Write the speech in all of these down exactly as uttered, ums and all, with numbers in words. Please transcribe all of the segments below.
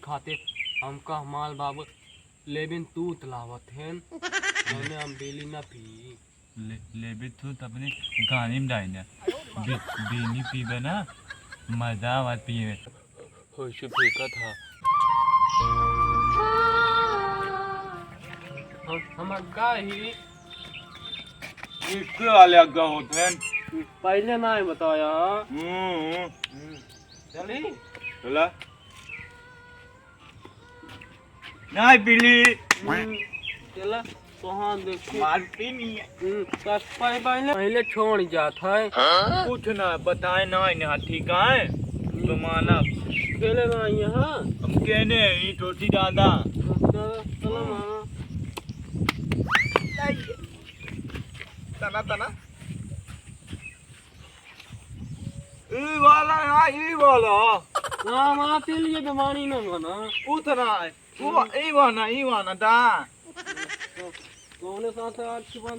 खातिर हमका हमार बाबू लेबिन तूत लावत हैं, मैंने हम बीड़ी ना पी। ले, लेबे तूत अपने गानी में डाल दे। बी-, बीड़ी पीबे ना, मजा आवा पिए में। होइसे फेंकत हा। हम, हम अग्गा ही। इसके वाले अग्गा होत हैं। पहले ना ही बताया। हम्म। हम्म। चली? चला। नहीं पीली। हम्म। चला, कहाँ देखी? मारती नहीं है। हम्म, कस पाए पहले, पहले छोड़ जात है। हाँ? कुछ ना बताए ना, ना ठीक है। हम्म। तो माना। खेले ना यहाँ। हम कहने, ये टोटी दादा। चला, चला मामा। तना, तना। ई वाला ना, ई वाला। ना, माँ, तेल ये बीमारी ना बना। उतना है। वो, ई वाला, ई वाला, दा। तो, तो उन्हें साथ आज के बाद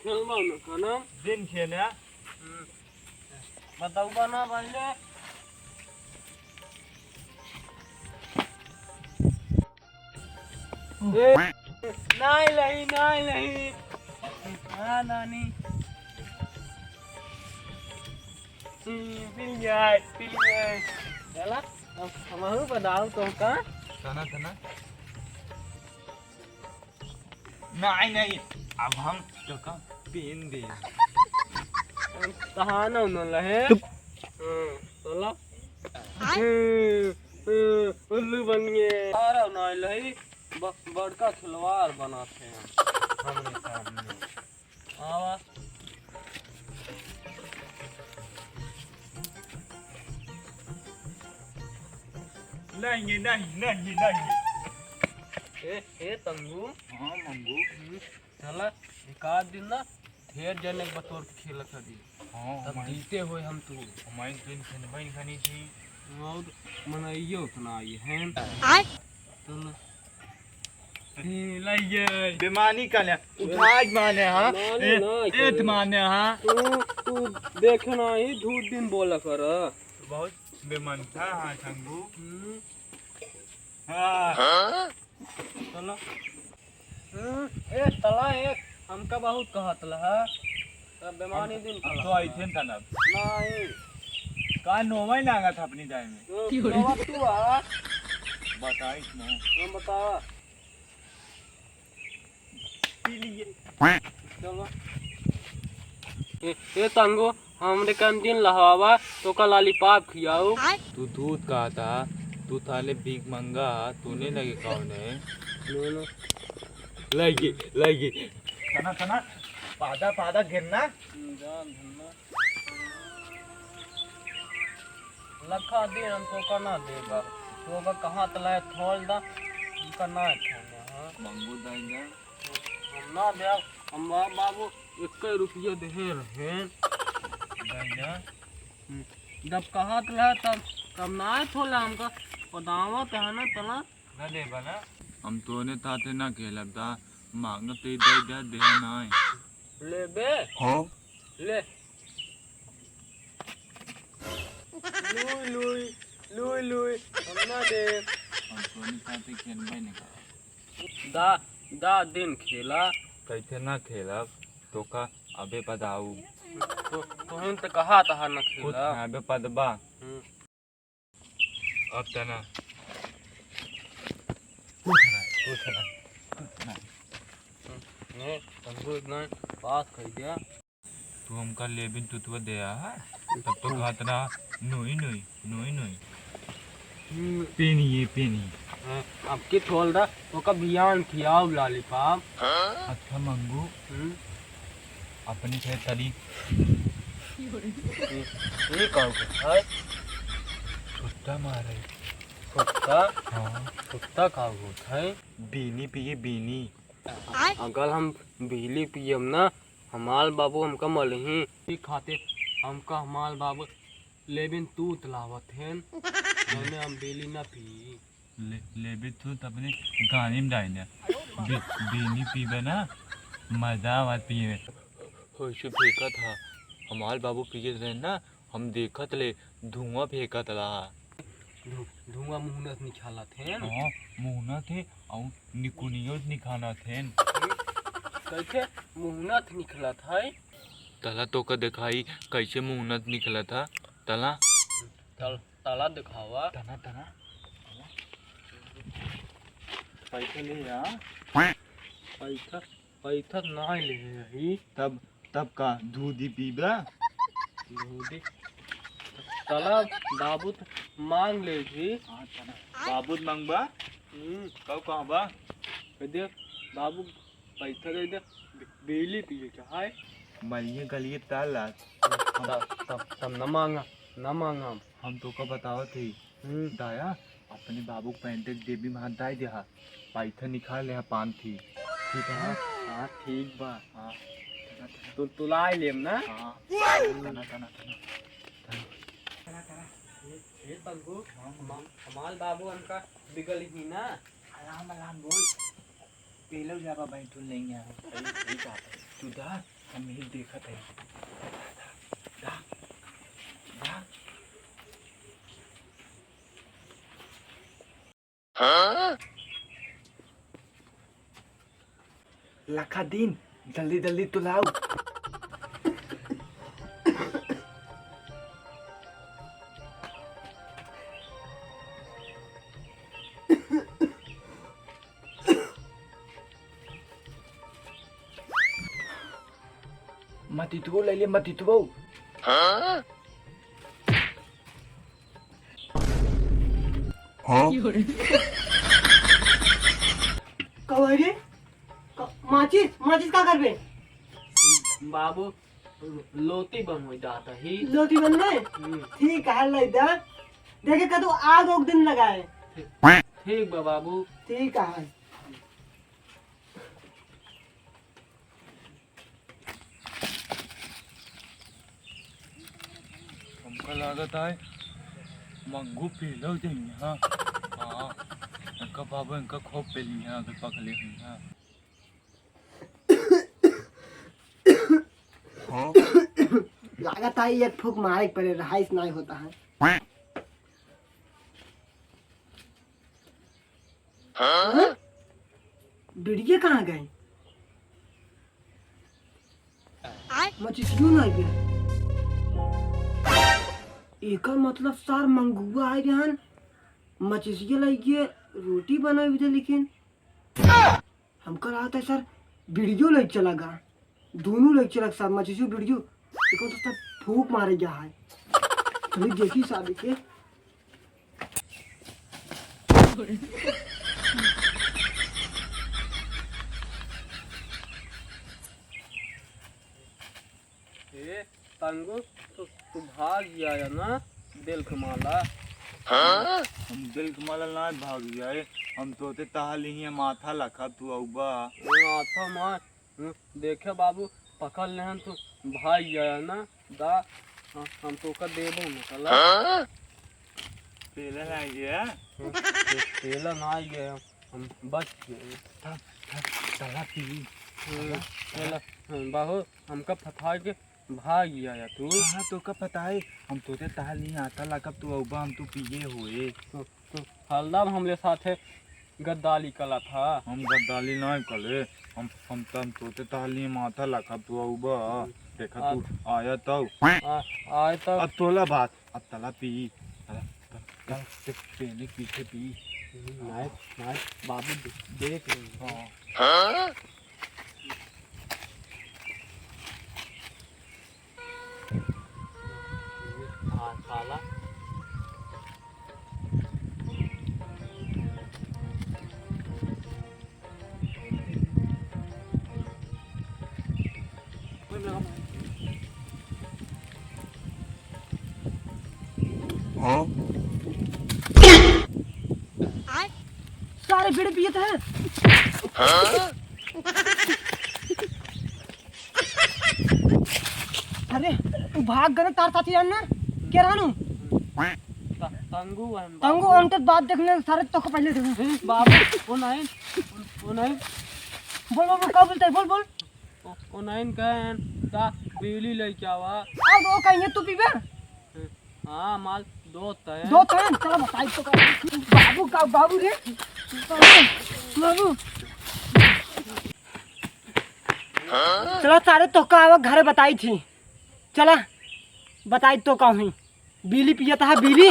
खेलबा ना, खाना। दिन खेले। हम्म। बताऊबा ना पहले। ए, नाई लही, नाई लही। हाँ, नानी। हम्म, पिल जाए, पिल जाए। चला, अब हमहू बताओ तो का? तना, तना। नहीं, नहीं, अब हम तो का पीन दे। हम कहाँ ना उन्हों लहे। चुप। हाँ, चला। हम्म, हम्म, उल्लू बन गए। अरे नाई लही। ब-, बड़का खिलवाड़ बनाते हैं हमरे सामने। आवा। नहीं, नहीं, नहीं, नहीं। ए, ए, तंगू। हाँ, मंगू। हम्म, चला, एक आध दिन ना, ढेर जने बतौर के खेला करी। हाँ, तब हमारे जीते होए हम तू। हमारे दिन खनबैन खनी थी। और मनइयो उतना आई है। आय। चला। ए, लइगे। बेमानी का ले, उठाज माने, हाँ? माने ए, ना एत करे। माने, हाँ? तू, तू देखे ना ही, झूठ दिन बोला कर। बहुत बेमन था, हाँ, शंभू। हम्म। हाँ। चलो। हम्म, ए, तला एक, हमका बहुत कहत लहा। तब बेमानी दिन हम तो आई थे ना। नहीं। का नोवा ही लागत अपनी time में। तो नोवा तू आ। बताइस ना। हम बतावा। पी लिए। चलो। ए, ए तंगो, हमरे canteen लहवावा, तोका lollipop खियाऊ। तू दूध कहता, तू थाले भीख मंगा, तूने लगे कौन है? No, no. लगे, लगे। तना, तना, पादा, पादा गिरना। जान धन्ना। लखा दे, हम तोका ना देबा। तोका कहाँ तलाए थोल दा, हमका ना थोल दा, हाँ। मंगू दाई जा। हम ना देब, हम बा-, बाबू एक्के रुपया देहे रहे। दाई जा। हम्म, जब कहा तला तब, तब ना थोला हमका पदावत है ना तना। ना देबा ना? हम तोने ताते ना खेलब दा, मांगत ही दे दे, दे ना है। लेबे? हाँ। ले। लुई, लुई, लुई, लुई, हम ना देब। हम तोने साथे खेलबे नहीं करब। दा, दा दिन खेला। कैसे ना खेलब? तोका अबे बताऊ। तो, तोहिन तो कहा तहा ना कुछ खेला। ना, अबे पदबा। हम्म। अब तना। कुछ ना, कुछ ना, कुछ ना। ने, तंगो इतना पास कर दिया। तू हमका लेबिन तुतवा दे आ, तब तो कहत रहा, "नोई, नोई, नोई, नोई।" हम्म। पेनी, ये पेनी। हाँ, अब के थोल रहा, तो का बियान खियाओ lollipop। अच्छा मंगू, हम्म। अपनी से तली। ये, ये का होता है? कुत्ता मारे। कुत्ता? हाँ। कुत्ता का होता है? बीनी पिए, बीनी। अगर हम बीड़ी पियब ना, हमार बाबू हमका मलही। ई खातिर हमका हमार बाबू लेबिन तूत लावत हैं, मने हम बीड़ी ना पी। ले, लेबे तूत अपने गानी में डाल दे। बी-, बीनी पीबे ना, मजा आवा पिए में। होइसे फेंकत हा, हमार बाबू पियत रहे ना, हम देखत ले, धुआं फेंकत रहा। धु-, धुआं मुहनत निकालत हेन। हाँ, मुहनत है, अउ निकुनियो निकालत हेन। कैसे मुहनत निकलत है? तला तोका देखाई, कैसे मुहनत निकलत है। तला। तल-, तला देखावा। तना, तना। पैसा ले आ। पैसा, पैसा ना ले रही। तब, तब का दूधी पीबा? दूधी? तला बाबू त मांग ले जी। हाँ, तना। बाबू त मांगबा? हम्म। कब कहबा? कह दे, बाबू पैसा दे दे, बे-, बेली पिए चाहे। मलिए गलिए ताला। तब, तब, तब न मांगा, न मांगा हम। हम तोका बतावत ही। हम्म। दाया, अपने बाबू के पैंट के जेबी में हाथ डाल दे हा, पैसा निकाल ले हा पान थी। ठीक है? हाँ, ठीक बा। हाँ। तू, तू लाई लेम ना? हाँ। तना, तना, तना। तना, तना। ए, ए, पंकु, हाँ। हम-, हमार बाबू हमका बिगल ही ना। आराम, आराम बोल। पेलो जाबा भाई, तू नहीं आ। सही, सही बात है। तू दा, हम ही देखत है। दा, दा, दा। हाँ? लखा दिन, जल्दी, जल्दी तू लाओ। मतितुओ ले ले, मतितुओ। हाँ? हाँ? कहो रे, क-, माचिस, माचिस का करबे? बाबू, लोती बनवे जात ही। लोती बनवे? हम्म। ठीक है, ले दा। देखे कदू आग ओग दिन लगाए। ठीक बा बाबू। ठीक है। हमका लागत है, मंगू पेलो जइहे। हाँ, इनका बाबू इनका खूब पेली है, अगर पकड़े हुई है। लागत है, एक फूक मारे के पड़े, रहाइश नहीं होता है। हाँ? बिड़िया कहाँ गए? मचिसियो ना गए। एकर मतलब सार मंगुआ आए रहन, मचिसिया लइ गए, रोटी बनाए हुए थे, लेकिन हमका लागत है सर, बिड़ियो लइ चला गा। दोनों लइ चला गा सर, मचिसियो बिड़ियो। देखो तो सब फूक मारे गया है। चलिए देखी साहब के। ए, तंगू, तू, तू भाग गया है ना, दिल के माला। हाँ? हम दिल के माला ना भाग गया है, हम तोते तहा लिहिए माथा लखा तू अउबा। ए, माथा मार, हम्म, देखे बाबू, पकड़ लेहन तू भाग गया है ना, दा, हम, हम तोका देबो न कला। हाँ? पेला ना गया। हम्म, पे-, पेला ना गया, हम बच गए। तब, तब, तला पी। हम्म, तला, चला, हम्म, बाबू, हमका फंसा के भाग गया या तू? हाँ, तोका पता है, हम तोते तहा लिहिए माथा लखा तू अउबा, हम तू पिए होए। तो, तो हरदम हमरे साथे गद्दारी कला था। हम गद्दारी ना कले, हम, हम तम तोते तहा लिहिए माथा लखा तू अउबा। देखा तू आ- आया तउ। आ, आए तउ। अब तोला बात, अब तला पी। तला, तला, तला, ते-, पहले पीछे पी। नहीं, नहीं, बाबू दे-, देख रहे हैं। हाँ। हाँ, साला। हाँ? सारे बीड़ी पिए थे। हाँ? अरे, तू भाग गए तार साथी यार ना? क्या रहनु? त-, तंगू हम तंगू बाबू। अंकित बात देखने सारे तो को पहले देखो। ए, बाबू, ओ नहीं, ओ, ओ नहीं। बोल, बोल, बोल, का बोलता है? बोल, बोल। ओ, ओ नहीं कहन, ता बीड़ी लेके आवा। अब वो कहिए तू पीबे? हाँ, माल दो तैन। दो तैन, चला बताई तो का। बाबू का, बाबू रे। बाबू, बाबू। चला सारे, तो का आवा घरे बताई थी। चला बताई तो का हुई। बीड़ी पियत हा, बीड़ी।